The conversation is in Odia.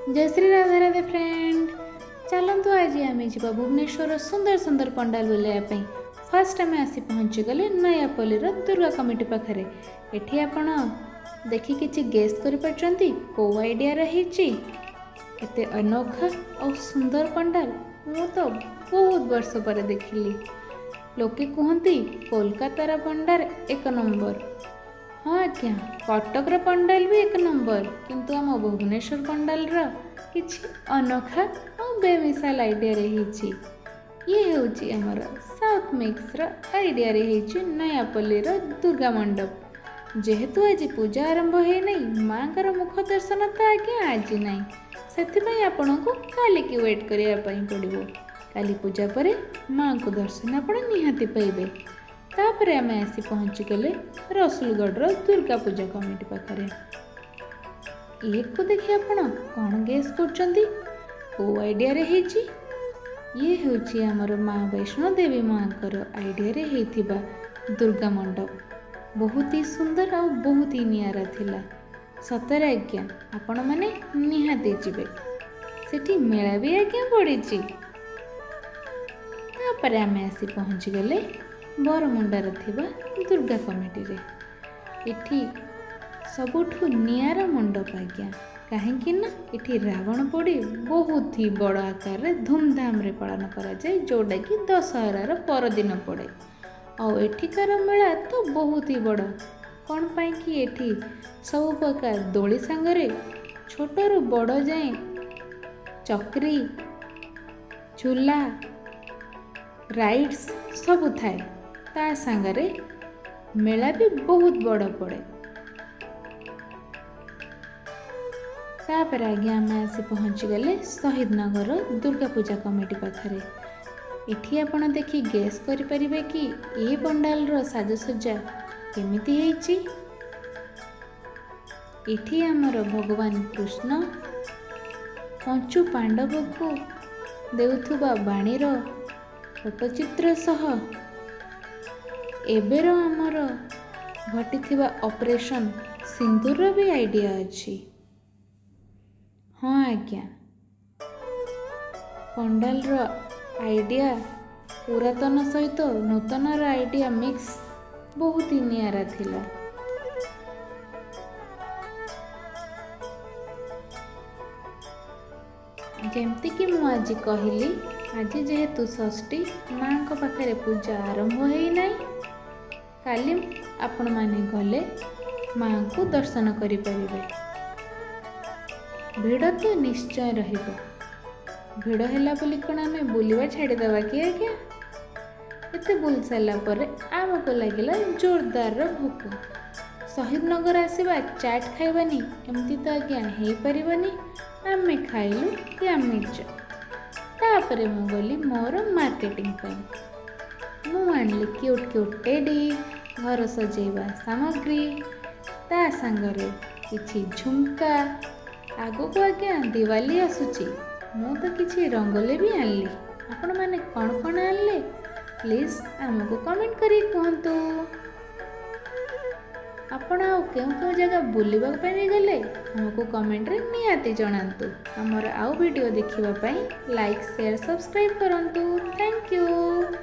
ଜୟ ଶ୍ରୀ ରାଧେ ରାଧେ ଫ୍ରେଣ୍ଡ। ଚାଲନ୍ତୁ, ଆଜି ଆମେ ଯିବା ଭୁବନେଶ୍ୱରର ସୁନ୍ଦର ସୁନ୍ଦର ପଣ୍ଡାଲ ବୁଲିବା ପାଇଁ। ଫାର୍ଷ୍ଟ ଆମେ ଆସି ପହଞ୍ଚିଗଲେ ନୟାପଲ୍ଲୀର ଦୁର୍ଗା କମିଟି ପାଖରେ। ଏଠି ଆପଣ ଦେଖି କିଛି ଗେସ୍ କରିପାରୁଛନ୍ତି କେଉଁ ଆଇଡ଼ିଆର ହେଇଛି ଏତେ ଅନୋଖା ଆଉ ସୁନ୍ଦର ପଣ୍ଡାଲ? ମୁଁ ତ ବହୁତ ବର୍ଷ ପରେ ଦେଖିଲି। ଲୋକେ କୁହନ୍ତି କୋଲକାତାର ପଣ୍ଡାଲ ଏକ ନମ୍ବର। ହଁ ଆଜ୍ଞା, କଟକର ପଣ୍ଡାଲ ବି ଏକ ନମ୍ବର, କିନ୍ତୁ ଆମ ଭୁବନେଶ୍ୱର ପଣ୍ଡାଲର କିଛି ଅନୋଖା ଆଉ ବେମିସାଲ ଆଇଡ଼ିଆରେ ହେଇଛି। ଇଏ ହେଉଛି ଆମର ସାଉଥ୍ ମିକ୍ସର ଆଇଡ଼ିଆରେ ହେଇଛି ନୟାପଲ୍ଲୀର ଦୁର୍ଗା ମଣ୍ଡପ। ଯେହେତୁ ଆଜି ପୂଜା ଆରମ୍ଭ ହେଇନାହିଁ, ମାଆଙ୍କର ମୁଖ ଦର୍ଶନ ତ ଆଜ୍ଞା ଆଜି ନାହିଁ, ସେଥିପାଇଁ ଆପଣଙ୍କୁ କାଲିକି ୱେଟ୍ କରିବା ପାଇଁ ପଡ଼ିବ। କାଲି ପୂଜା ପରେ ମାଆଙ୍କୁ ଦର୍ଶନ ଆପଣ ନିହାତି ପାଇବେ। ତାପରେ ଆମେ ଆସି ପହଞ୍ଚିଗଲେ ରସୁଲଗଡ଼ର ଦୁର୍ଗା ପୂଜା କମିଟି ପାଖରେ। ଇଏକୁ ଦେଖି ଆପଣ କ'ଣ ଗେସ୍ କରୁଛନ୍ତି, କେଉଁ ଆଇଡ଼ିଆରେ ହେଇଛି? ଇଏ ହେଉଛି ଆମର ମା ବୈଷ୍ଣୋ ଦେବୀ ମାଆଙ୍କର ଆଇଡ଼ିଆରେ ହେଇଥିବା ଦୁର୍ଗା ମଣ୍ଡପ। ବହୁତ ହି ସୁନ୍ଦର ଆଉ ବହୁତ ହି ନିଆରା ଥିଲା। ସତରେ ଆଜ୍ଞା, ଆପଣମାନେ ନିହାତି ଯିବେ। ସେଠି ମେଳା ବି ଆଜ୍ଞା ପଡ଼ିଛି। ତାପରେ ଆମେ ଆସି ପହଞ୍ଚିଗଲେ ବରମୁଣ୍ଡାରେ ଥିବା ଦୁର୍ଗା କମିଟିରେ। ଏଠି ସବୁଠୁ ନିଆରା ମଣ୍ଡପ ଆଜ୍ଞା, କାହିଁକି ନା ଏଠି ରାବଣ ପୋଡ଼ି ବହୁତ ହି ବଡ଼ ଆକାରରେ ଧୁମଧାମରେ ପାଳନ କରାଯାଏ, ଯେଉଁଟାକି ଦଶହରାର ପରଦିନ ପଡ଼େ। ଆଉ ଏଠିକାର ମେଳା ତ ବହୁତ ହି ବଡ଼। କ'ଣ ପାଇଁ କି ଏଠି ସବୁ ପ୍ରକାର ଦୋଳି ସାଙ୍ଗରେ ଛୋଟରୁ ବଡ଼ ଯାଏଁ ଚକ୍ରି, ଝୁଲା, ରାଇଡ଼୍ସ ସବୁ ଥାଏ। ତା ସାଙ୍ଗରେ ମେଳା ବି ବହୁତ ବଡ଼ ପଡ଼େ। ତାପରେ ଆଜ୍ଞା ଆମେ ଆସି ପହଞ୍ଚିଗଲେ ଶହୀଦ ନଗର ଦୁର୍ଗା ପୂଜା କମିଟି ପାଖରେ। ଏଠି ଆପଣ ଦେଖି ଗେସ୍ କରିପାରିବେ କି ଏ ପଣ୍ଡାଲର ସାଜସଜ୍ଜା କେମିତି ହେଇଛି? ଏଠି ଆମର ଭଗବାନ କୃଷ୍ଣ ପଞ୍ଚୁ ପାଣ୍ଡବକୁ ଦେଉଥିବା ବାଣୀର ଫଟୋଚିତ୍ର ସହ ଏବେର ଆମର ଘଟିଥିବା ଅପରେସନ୍ ସିନ୍ଦୁରର ବି ଆଇଡ଼ିଆ ଅଛି। ହଁ ଆଜ୍ଞା, ପଣ୍ଡାଲର ଆଇଡ଼ିଆ ପୁରାତନ ସହିତ ନୂତନର ଆଇଡ଼ିଆ ମିକ୍ସ ବହୁତ ହି ନିଆରା ଥିଲା। ଯେମିତିକି ମୁଁ ଆଜି କହିଲି, ଆଜି ଯେହେତୁ ଷଷ୍ଠୀ, ମାଆଙ୍କ ପାଖରେ ପୂଜା ଆରମ୍ଭ ହେଇନାହିଁ। କାଲି ଆପଣମାନେ ଗଲେ ମାଆଙ୍କୁ ଦର୍ଶନ କରିପାରିବେ। ଭିଡ଼ ତ ନିଶ୍ଚୟ ରହିବ। ଭିଡ଼ ହେଲା ବୋଲି କ'ଣ ଆମେ ବୁଲିବା ଛାଡ଼ିଦେବା କି ଆଜ୍ଞା? ଏତେ ବୁଲି ସାରିଲା ପରେ ଆମକୁ ଲାଗିଲା ଜୋରଦାରର ଭୋକ। ଶହୀଦ ନଗର ଆସିବା, ଚାଟ୍ ଖାଇବାନି, ଏମିତି ତ ଆଜ୍ଞା ହେଇପାରିବନି। ଆମେ ଖାଇଲୁ ୟାମି ଚାଟ୍। ତାପରେ ମୁଁ ଗଲି ମୋର ମାର୍କେଟିଂ ପାଇଁ। ମୁଁ ଆଣିଲି କ୍ୟୁଟ୍ କ୍ୟୁଟ୍ ଟେଡି, ଘର ସଜେଇବା ସାମଗ୍ରୀ, ତା ସାଙ୍ଗରେ କିଛି ଝୁମକା। ଆଗକୁ ଆଜ୍ଞା ଦିୱାଲି ଆସୁଛି। ମୁଁ ତ କିଛି ରଙ୍ଗୋଲି ବି ଆଣିଲି। ଆପଣମାନେ କ'ଣ କ'ଣ ଆଣିଲେ, ପ୍ଲିଜ୍ ଆମକୁ କମେଣ୍ଟ କରି କୁହନ୍ତୁ। ଆପଣ ଆଉ କେଉଁ କେଉଁ ଜାଗା ବୁଲିବା ପାଇଁ ବି ଗଲେ, ଆମକୁ କମେଣ୍ଟରେ ନିହାତି ଜଣାନ୍ତୁ। ଆମର ଆଉ ଭିଡ଼ିଓ ଦେଖିବା ପାଇଁ ଲାଇକ୍, ସେୟାର, ସବସ୍କ୍ରାଇବ୍ କରନ୍ତୁ। Thank you.